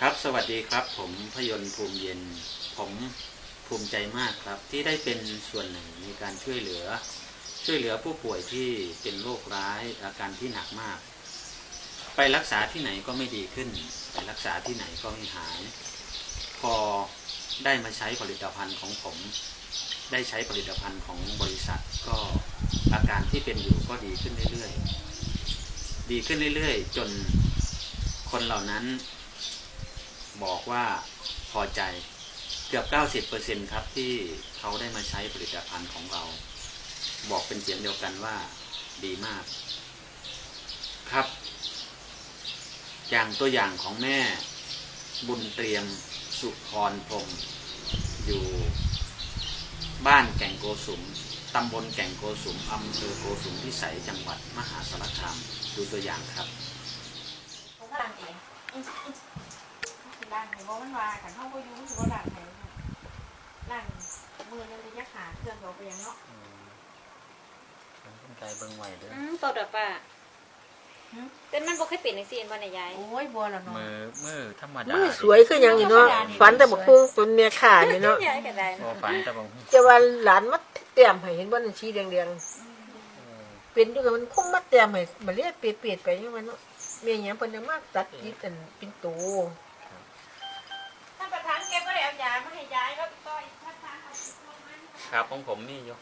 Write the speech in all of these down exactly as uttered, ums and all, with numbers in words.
ครับ สวัสดีครับ ผมพยนต์ ภูมิเย็น ผมภูมิใจมากครับ ที่ได้เป็นส่วนหนึ่งในการช่วยเหลือ ช่วยเหลือผู้ป่วยที่เป็นโรคร้าย อาการที่หนักมาก ไปรักษาที่ไหนก็ไม่ดีขึ้น ไปรักษาที่ไหนก็ไม่หาย พอได้มาใช้ผลิตภัณฑ์ของผม ได้ใช้ผลิตภัณฑ์ของบริษัท ก็อาการที่เป็นอยู่ก็ดีขึ้นเรื่อยๆ ดีขึ้นเรื่อยๆ จนคนเหล่านั้นบอกว่าพอใจ เกือบ เก้าสิบเปอร์เซ็นต์ ครับ ที่เขาได้มาใช้ผลิตภัณฑ์ของเรา บอกเป็นเสียงเดียวกันว่าดีมาก ครับ อย่างตัวอย่างของแม่บุญเตรียม สุพรพรหม อยู่บ้านแก่งโกสุม ตำบลแก่งโกสุม อำเภอโกสุมพิสัย จังหวัดมหาสารคาม ดูตัวอย่างครับ เขาล้างเองอืมอืมสิล้างให้บ่มันว่าคันเฮาบ่อยู่มันสิบ่ล้างให้ล้างมือยังได้ยักหาเครื่องเขาไปยังเนาะ อืมมันต้องใจเบิ่งไหวเด้อ อืมเป่าดอกป้า หืม แต่มันบ่เคยเป็นจังซี่บ่เนี่ยยาย โอ้ยบ่ละเนาะ มือมือธรรมดา มือสวยคือหยังนี่เนาะ ฝันแต่บักฮุ่งเป็นแม่ค้านี่เนาะ ยายก็ได้ โอ้ฝันแต่บาง จะว่าหลานมาแต้มให้เห็นบ่นั่นสีแดง เออ ๆเป็นอยู่กับมันคงมาแต้มให้มันเลยเปรียดๆไปยังมันเนาะแม่หยังเพิ่นจะมาตัดจิตอันเป็นโต ท่านประธานแกก็ได้เอายามาให้ยายแล้วก็อีกท่านประธานเอาอีกตัวมัน ครับของผมมีอยู่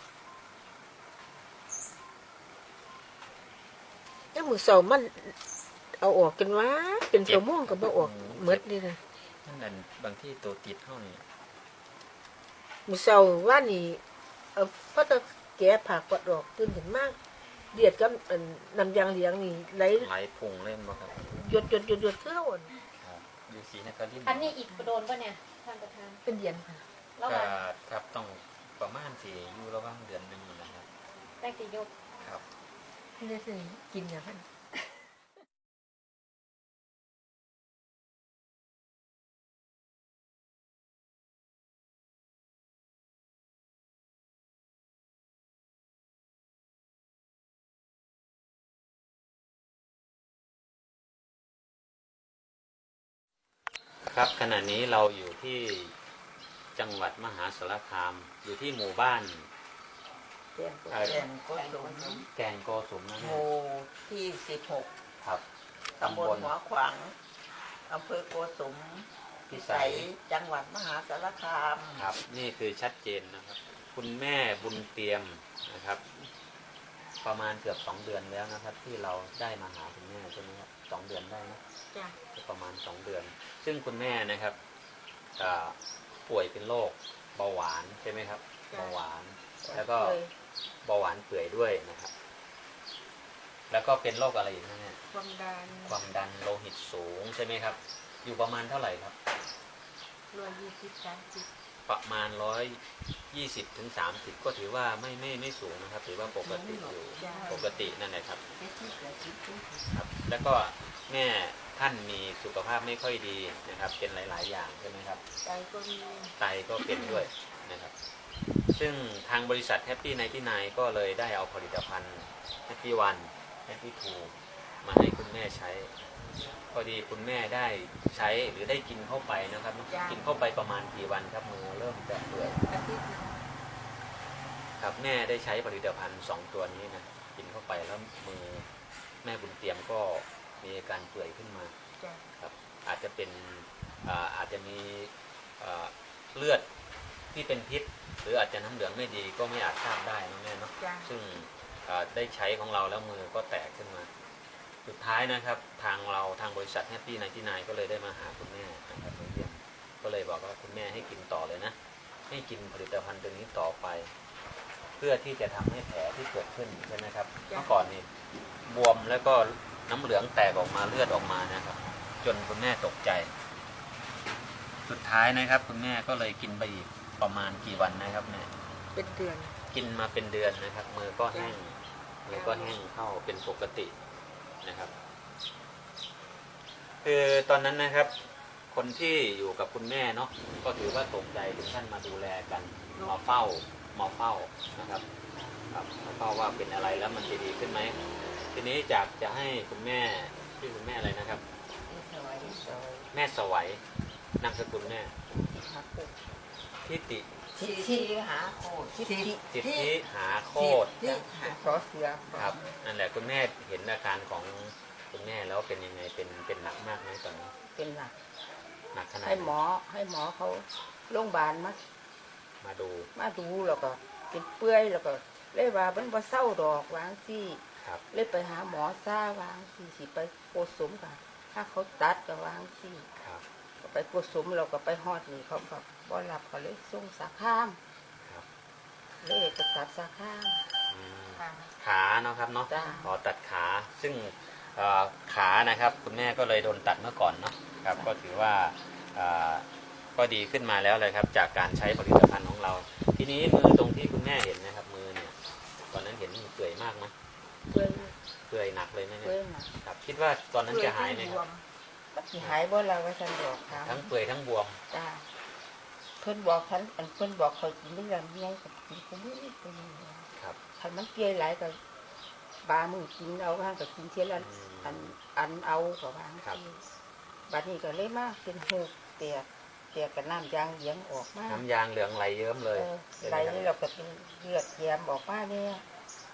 แล้วมื้อเช้ามันเอาออกกันว่าเป็นชั่วโมงก็บ่ออกหมดเลยนะ นั่นนั่นบางที่ตัวติดห้องนี่ มื้อเช้าว่านี่เอาพอตะแกะผ้าก๊อดออกตื่นขึ้นมาเลือดกับอันน้ำยางเหลืองนี่ไหล ไหลพุ่งเล่นบ่ครับ หยดหยดหยดหยดคือเฮาอัน ครับอยู่ศรีนครินทร์ อันนี้อีกโดนป่ะเนี่ยท่านประธาน เป็นเดือนค่ะ แล้ว ก็ ว่า ครับต้องประมาณสี่อยู่ระหว่างเดือนหนึ่งนะครับ ได้กี่ยก ครับ นี่คือกินอย่างนั้น ครับขณะนี้เราอยู่ที่จังหวัดมหาสารคาม อยู่ที่หมู่บ้าน แก่งโก เอ่อ แก่งโกสุม แก่งโกสุมนะ ห แม่ มู่ที่สิบหก ครับ ตำบลหัวขวาง อำเภอโกสุม พิ พิ สั สั ย ย จังหวัดมหาสารคาม ครับ นี่คือชัดเจนนะครับ คุณแม่บุญเตรียมนะครับ ประมาณเกือบสองเดือนแล้วนะครับ ที่เราได้มาหาคุณแม่ใช่ไหมครับสองเดือนได้นะ จ้ะ ประมาณสองเดือน ซึ่งคุณแม่นะครับอ่าป่วยเป็นโรคเบาหวานใช่ไหมครับ จ้ะ เบาหวาน แล้วก็ เคย เบาหวานเปื่อยด้วยนะครับ แล้วก็เป็นโรคอะไรอีกนะเนี่ย ความดัน ความดันโลหิตสูงใช่ไหมครับ อยู่ประมาณเท่าไหร่ครับ ร้อยยี่สิบสามสิบ ประมาณร้อยยี่สิบถึงสามสิบก็ถือว่าไม่ไม่ไม่สูงนะครับ ถือว่าปกติอยู่ จ้ะ ปกตินั่นแหละครับ เจ็ดสิบแปดสิบ ครับ แล้วก็แม่ท่านมีสุขภาพไม่ค่อยดีนะครับ เป็นหลาย ๆ อย่างใช่ไหมครับ ไตก็มี ไตก็เป็นด้วยนะครับ ซึ่งทางบริษัท Happy ไนตี้ไนน์ ก็เลยได้เอาผลิตภัณฑ์ Happy One Happy Two มาให้คุณแม่ใช้ พอดีคุณแม่ได้ใช้หรือได้กินเข้าไปนะครับ จ้ะ กินเข้าไปประมาณกี่วันครับ มือเริ่มจะเปื่อย อาทิตย์หนึ่ง ครับ แม่ได้ใช้ผลิตภัณฑ์สองตัวนี้นะ กินเข้าไปแล้วมือแม่บุญเตรียมก็มีอาการเปื่อยขึ้นมา จ้ะ ครับ อาจจะเป็นอ่าอาจจะมีอ่าเลือดที่เป็นพิษ หรืออาจจะน้ำเหลืองไม่ดีก็ไม่อาจทราบได้นะแม่เนาะ จ้ะ ซึ่งอ่าได้ใช้ของเราแล้วมือก็แตกขึ้นมา สุดท้ายนะครับ ทางเราทางบริษัท Happy ไนตี้ไนน์ ก็เลยได้มาหาคุณแม่นะครับมาเยี่ยม ก็เลยบอกว่าคุณแม่ให้กินต่อเลยนะ ให้กินผลิตภัณฑ์ตัวนี้ต่อไป เพื่อที่จะทำให้แผลที่เกิดขึ้นใช่ไหมครับ เมื่อก่อนนี่บวมแล้วก็น้ำเหลืองแตกออกมาเลือดออกมานะครับ จนคุณแม่ตกใจ สุดท้ายนะครับ คุณแม่ก็เลยกินไปอีกประมาณกี่วันนะครับแม่ เป็นเดือน กินมาเป็นเดือนนะครับ มือก็แห้งอะไรก็แห้งเข้าเป็นปกตินะครับ คือตอนนั้นนะครับ คนที่อยู่กับคุณแม่เนาะ ก็ถือว่าตกใจถึงขั้นมาดูแลกัน มาเฝ้า มาเฝ้านะครับ ครับมาเฝ้าว่าเป็นอะไรแล้วมันจะดีขึ้นไหม ทีนี้อยากจะให้คุณแม่ ชื่อคุณแม่อะไรนะครับ สวัสดีสวัสดี แม่สวัย นามสกุลแม่ หาโคตร ทิติ สิทธิหาโคตรสิทธิ สิทธิหาโคตร สิทธิหาสอเสือ ครับ นั่นแหละ คุณแม่เห็นอาการของคุณแม่แล้วเป็นยังไง เป็นเป็นหนักมากไหมตอนนี้ เป็นหนัก หนักขนาด ให้ ไหน หมอให้หมอเขาโรงพยาบาลมา มาดู มาดูแล้วก็เป็นเปื่อยแล้วก็เลยว่ามันบ่เศร้าดอกวางซี่ ครับ เลยไปหาหมอซาวางซี่สิไปโกสมกับถ้าเขาตัดก็วางซี่ ครับ ก็ไปโกสมเราก็ไปฮอดนี่เขาก็บ่รับก็เลยส่งสาคาม ครับ เลยไปตัดสาคาม อืม ค่ะ ขาเนาะครับเนาะ จ้า ขอตัดขา ซึ่งเอ่อขานะครับ คุณแม่ก็เลยโดนตัดเมื่อก่อนเนาะครับ ก็ถือว่าเอ่อก็ดีขึ้นมาแล้วเลยครับ จากการใช้ผลิตภัณฑ์ของเรา ทีนี้มือตรงที่คุณแม่เห็นนะครับ มือเนี่ย ตอนนั้นเห็นมันเปื่อยมากไหม เปื่อย เปื่อยหนักเลยไหมเนี่ย เปื่อยหนัก ครับ คิดว่าตอนนั้นจะหายไหมครับ มันสิหายบ่ล่ะว่าซั่นดอกถาม ทั้งเปื่อยทั้งบวม จ้าเพิ่นบอกคันอันเพิ่นบอกเขากินได้ลำไยก็กินกูมื้อกูมื้อ ครับ คันมันเปื่อยหลายก็บามื้อกินเอาว่าก็กินเทียละ อืม อันอันเอาก็ว่า ครับ บัดนี้ก็เลยมาเป็นหูกแตกแตกกับน้ำยางเหลืองออกมา น้ำยางเหลืองไหลเยิ้มเลย เออ ใช่ ไหล ไหมครับ แล้วก็เป็นเลือดแยมออกมาเนี่ย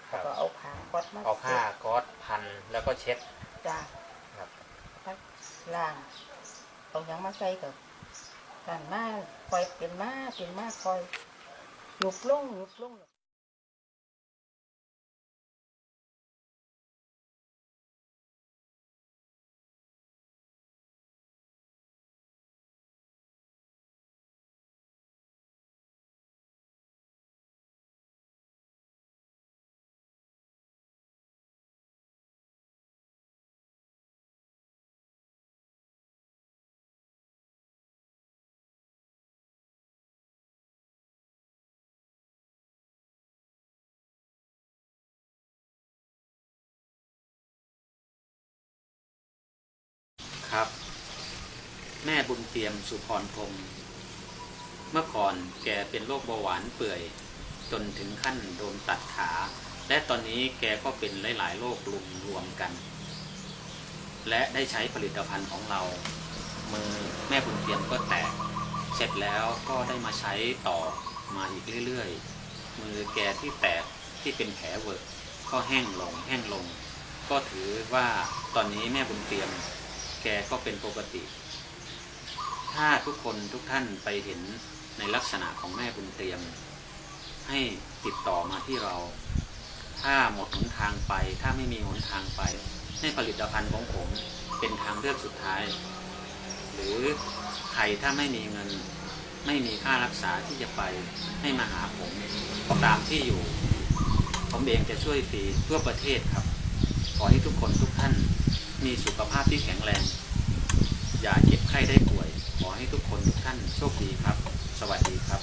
ครับ ก็เอาผ้าก๊อดมา เอาผ้า เช็ด ก๊อดพันแล้วก็เช็ด จ้า ครับ ล้างเอาหยังมาใส่กับกันมาคอยเป็นมาเป็นมาคอยยุบลงยุบลง ครับ แม่บุญเตียมสุพรพรหม เมื่อก่อนแกเป็นโรคเบาหวานเปื่อย จนถึงขั้นโดนตัดขา และตอนนี้แกก็เป็นหลายๆโรครวมรวมกัน และได้ใช้ผลิตภัณฑ์ของเรา มือแม่บุญเตียมก็แตก เสร็จแล้วก็ได้มาใช้ต่อมาอีกเรื่อยๆ มือแกที่แตกที่เป็นแผลเวอะก็แห้งลงแห้งลง ก็ถือว่าตอนนี้แม่บุญเตียม แกก็เป็นปกติ ถ้าทุกคนทุกท่านไปเห็นในลักษณะของแม่บุญเตียม ให้ติดต่อมาที่เรา ถ้าหมดหนทางไป ถ้าไม่มีหนทางไป ให้ผลิตภัณฑ์ของผมเป็นทางเลือกสุดท้าย หรือใครถ้าไม่มีเงิน ไม่มีค่ารักษาที่จะไป ให้มาหาผมตามที่อยู่ ผมเองจะช่วยฟรีทั่วประเทศครับ ขอให้ทุกคนทุกท่านมีสุขภาพที่แข็งแรง อย่าเจ็บไข้ได้ป่วย ขอให้ทุกคนทุกท่านโชคดีครับ สวัสดีครับ